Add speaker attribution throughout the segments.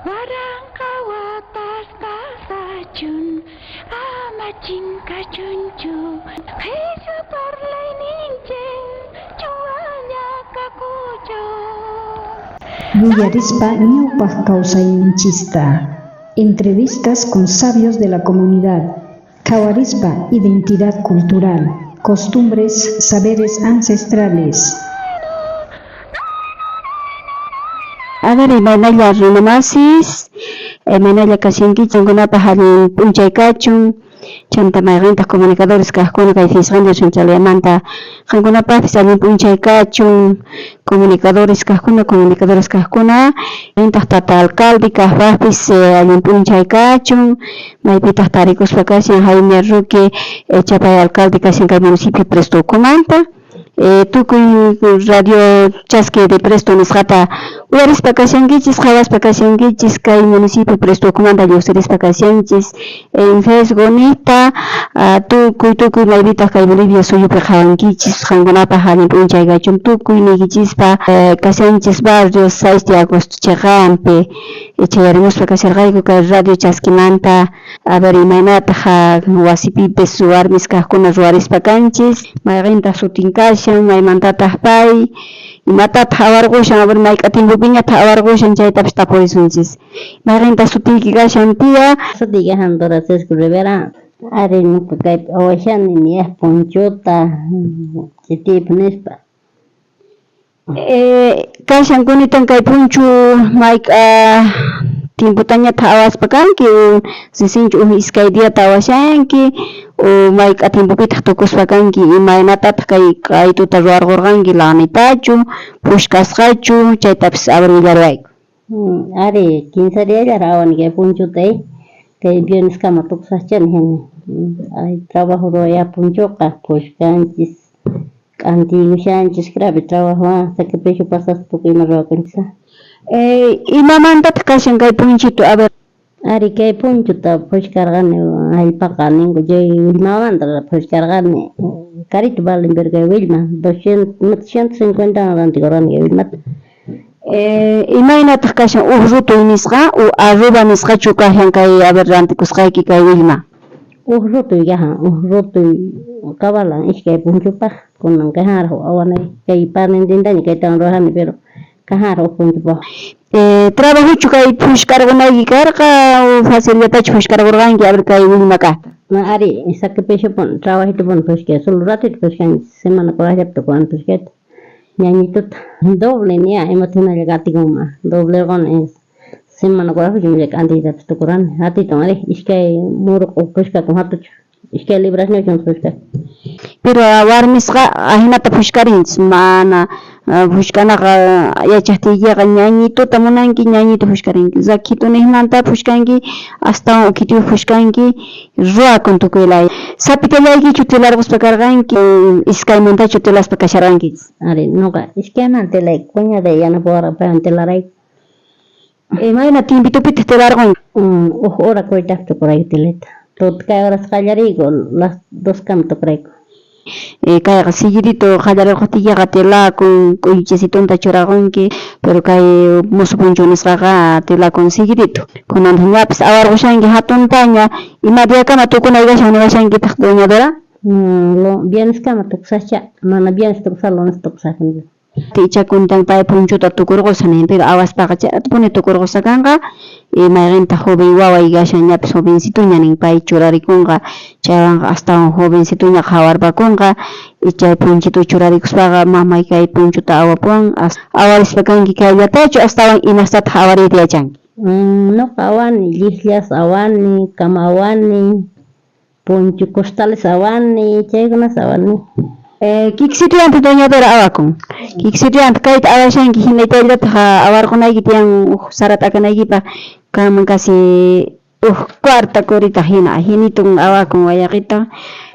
Speaker 1: Waranqa watas pasachun, ama chinkachunchu qhishwa parlayninchej chuwaña kakuchun.
Speaker 2: Yuyarispa ñawpaq kawsayninchista. Entrevistas con sabios de la comunidad. Qhawarispa identidad cultural, costumbres, saberes ancestrales.
Speaker 3: A ver, imaynalla runamasis, imaynalla kashankichis, qankunapaj allin p'unchay kachun, chanta mayqentaq comunicadores kajkuna kay Fisganya Sunchalayamanta qankunapajpis allin p'unchay kachun, comunicadores kajkuna, comunicadoras kajkuna, mayqentaq tata alcalde kajpajpis allin p'unchay kachun, maypitaq tarikuspa kashan Jaime Roque, chapay alcalde kashan kay municipio Presto ukhumanta. Tukuy Radio Chaski de Presto nisqata uyarispa kashankichis, qhawaspa kashankichis, kay municipio Presto ukhumanta lluqsirispa kashanchis en Facebook niqta, tukuy tukuy maypitaq kay Bolivia suyupi qhawankichis, qankunapaq allin p'unchay kachun tukuy niykichispa kashanchis barrio 6 de agosto cheqanpi chayarimuspa kasharqayku kay Radio Chaskimanta. A ver, imaynataq wasipipis warmis kajkuna ruwarispa kanchis, mayqentaq sutin kashan, maymantataq pay, imatataq awarqushan, a ver mayk'a tiempopiñataq awarqushan chaytapis tapurisunchis. Mayqentaq sutiyki kashan, tía?
Speaker 4: Sutiy kashan Dora Sesco Rivera. Ari ñuqa kaypi awashani niyaq punchuta ch'itiypi nispa.
Speaker 3: Kashan kunitan kay punchu mayk'a tiempotañataq awaspa kanki o sisinchu uj iskay diata awashanki o mayk'a tiempopitaq tukuspa kanki imaynatataq kay q'aytuta ruwarqurqanki lanitachu phushkasqachu chaytapis a ver willariwayku.
Speaker 4: Ari, kinsa diallaraq awani kay punchuta kay vierneskama tukusaqchani hina. Ay, trabajo ruwaya punchuqa phushkanchis, k'antiykushanchis, grave trabajo sacrificio pasaspa tukuy ima ruwakunchis.
Speaker 3: Imamantataq kashan kay punchito? A ver.
Speaker 4: Ari, kay punchuta phushkarqani hallp'aqa ninku chay willmamanta phushkarqani. Carito valen pero kay willma 250 rantikurqani kay willmata.
Speaker 3: Imaynataq kashan uj rutuy nisqa o arroba nisqachu kashan kay a ver rantikusqayki kay willma?
Speaker 4: Uj rutuy kashan, uj rutuy kabalan iskay punchupaq kunan kajanraq awanay kay parnintintaña kaytawan ruwajani pero kajanraq uj punchupaq.
Speaker 3: Trabajochu kay phushkarqunayki karqa o facillatachu phushkarqurqanki a ver kay willma kajta?
Speaker 4: Ari, sacrificiopuni trabajitopuni phushkay, solo ratito phushkanchis semana kurajllapi tukuwan phushkayta. Ñañituta doble niya imata hinalla katikunman doble rquni semana kurajpichu k'antiytapis tukurani hatitun ari iskay murq'u phushkakun hatuchu iskay librasniyuq phushkakun.
Speaker 3: Pero warmisqa ajinata phushkarinchis mana phushkanaqa yachajtiykiqa ñañituta munanki ñañitu phushkarinki rakhituniqmanta phushkanki astawan ukhituyuq phushkanki ruwakun tukuy laya. Sapitallaykichu tilarquspa karqanki iskaymantachu tilaspa kasharqanki?
Speaker 4: Ari, nuqa iskaymanta tilayku cuñaday yanapawarqa paywan tilarayku.
Speaker 3: Imayna tiempitupitaq tilarqunki?
Speaker 4: Uj hora kuytaqpi tukurayku tilayta. Tuta kay horas qallariyku las doskama tukurayku.
Speaker 3: Kayqa seguidito qallarirquptiykiqa tilakun, k'uychisitunta churaqunki, pero kay musu punchu nisqaqa tilakun seguidito. Kunantaq ñapis awarqushanki hatuntaña, ima diakama tukunay kashan niwashankitaq doña Dora?
Speaker 4: Vierneskama tukusaqcha, mana viernes tukusaq lunes tukusaq.
Speaker 3: Icha kuntan pay punchuta tukurqusaq nin, pero awaspaqa chayratapuni tukurqusaq kanqa, mayqintaq joven waway kashan ñapis jovencituña nin pay churarikunqa, chaywanqa astawan jovencituña qhawarpakunqa, chay punchito churarikuspaqa mamay kay punchuta awapuwan, awarispa kanki kayllatachu astawan imastataq awariyta yachanki?
Speaker 4: Nuqa awani, lliqllas awani, kama awani, punchu costales awani, chaykunas awani.
Speaker 3: Kiksituyanta doña Dora awakun. Kiksituyanta kayta awashanki hinaytallataq awarqunayki tiyan uj sara t'akanaykipaq kanman casi uj cuarta curita hina hinitun awakun wayaqita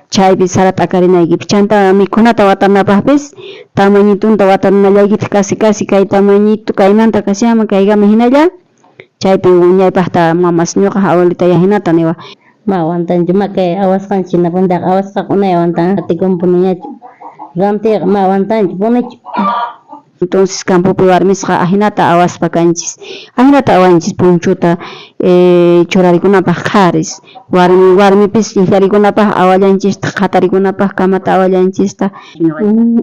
Speaker 3: chaypi sara t'akarinaykipaq chanta mikhunata watanapaqpis tamañitunta watanallaykitaj casi casi kay tamañito kaymanta kashaman kaykama hinalla chaypi ñaypaqta mamas ñuqaj abuelitaya hinata niwa.
Speaker 4: Ma aguantanchu, ma kay awasqanchik hina puntaqa awasqaqa unay aguantan atikunpuniñachu rantiyqa ma aguantanchu punichu.
Speaker 3: Entonces campopi warmisqa ajinata awaspa kanchis, ajinata awanchis punchuta churarikunapaj qharis, warmi warmipis llijllarikunapaj awallanchistaq, qhatarikunapaj kamata awallanchistaq.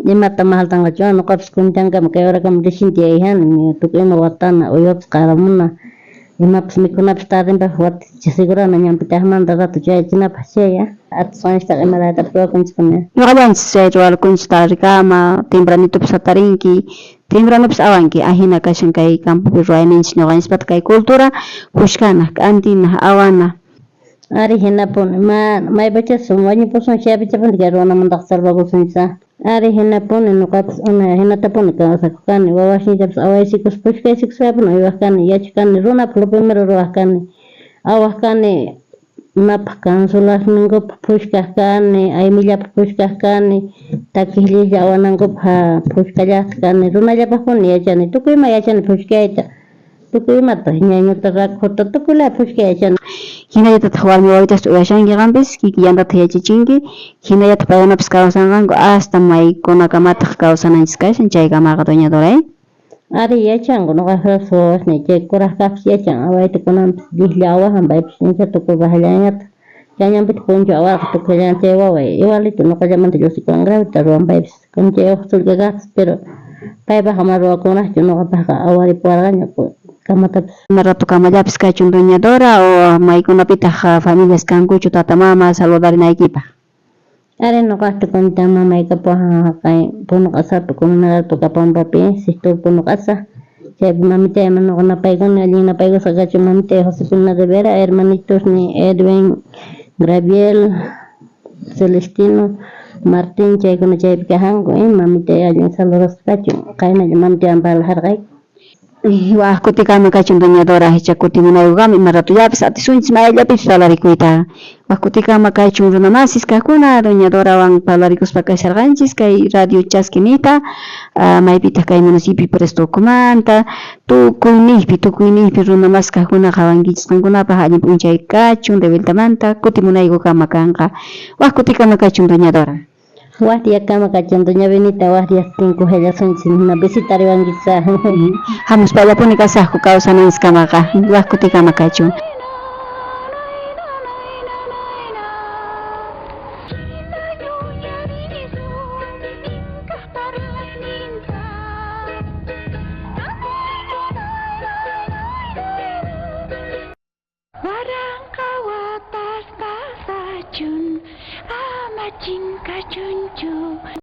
Speaker 4: Imata majaltanqachu, noqapis kunchankama kay horakama recién tiyayjani, tukuy ima watana, uywapis qaramuna, imapis mikhunapis tardenpaj waticha segurana ñanpi kajmanta rato chayachinapaj chay atisqanchiktaqa imalatapis ruwakunchikpuni.
Speaker 3: Ñoqallanchis chay ruwarkunchis tardekama, tempranitopis jatarinki, tempranopis awanki, ajina kashan kay campopi ruwayninchis ñoqanchispata kay cultura khushkana, k'antina, awana.
Speaker 4: Ari jinapuni, ma maypachas wañupusun chaypachapuni kay ruwanamantaqa salvakusunchis á. Ari jinapuni noqapis unay jinatapuni kawsakuq kani, wawasniytapis awaysikuspa puchkaysikuspa uywaq kani, yachaq kani, runapaq lo primero ruwaq kani, awaq kani, imapaq consolasninkupaq phushkaq kani, aymillapaq phushkaq kani, takiq lliklla awanankupaq phushkallaqtaq kani, runallapaqpuni yachani, tukuy ima yachani phushkayta, tukuy imata, ñañuta, rakhuta, tukuy laya phushkay yachani.
Speaker 3: Jinallatataq warmi wawitasta uyashanki qampis, kikillantataq yachachinki, jinallataq paykunapis kawsanqanku hasta maykunakamataq kawsananchis kashan chaykamaqa doña Dora.
Speaker 4: Ari yachanku noqapis wawasniy chay kuraj kajpis yachan awayta kunanpis lliklla awajan paypis incha tukuy bajallañataq chañanpitaq punchu awarqa tukuyllan chay waway igualito noqallamanta lluqsikuwan gravita ruwan paypis chay uj sullk'a kajpis pero paypajqa mana ruwakunrajchu noqapajqa awaripuwarqaña kamatapis.
Speaker 3: Ima rato kamallapis kachun doña Dora o maykunapitaq familias kankuchu tata mama saludarinaykipaq.
Speaker 4: Ari noqaqta kunta mamay kapuwan jaqay Puno Q'asapi comunidad Pukapampapi sector Puno Q'asa chaypi mamitay noqa napaykuni allin napaykusqa kachun mamitay Josefina Rivera, hermanitosniy Edwin, Graviel, Celestino, Martín chaykuna chaypi kajanku mamitay allin saludasqa kachun qaynalla mamitaywan parlajarqayku.
Speaker 3: Waj kutikama kachun doña Dora icha kutimunaykukama ima ratollapis atisunchis mayllapipis parlarikuyta. Waj kutikama kachun runamasis kajkuna doña Dorawan parlarikuspa kasharqanchis kay radio Chasquinita, maypitaq kay municipio Presto Ukhumanta, tukuyniypi tukuyniypi runamas kajkuna qhawankichis qankunapaj allin p'unchay kachun de vueltamanta kutimunaykukama kanqa. Waj kutikama kachun doña Dora.
Speaker 4: Waj diyakama kachun doña Benita waj día tinkujallasunchis hina visitariwankichis.
Speaker 3: Hamuspallapuni kasaqku kawsananchiskamaqa waj kutikama kachun.
Speaker 1: Waranqa watas pasachun ama chinkachunchu.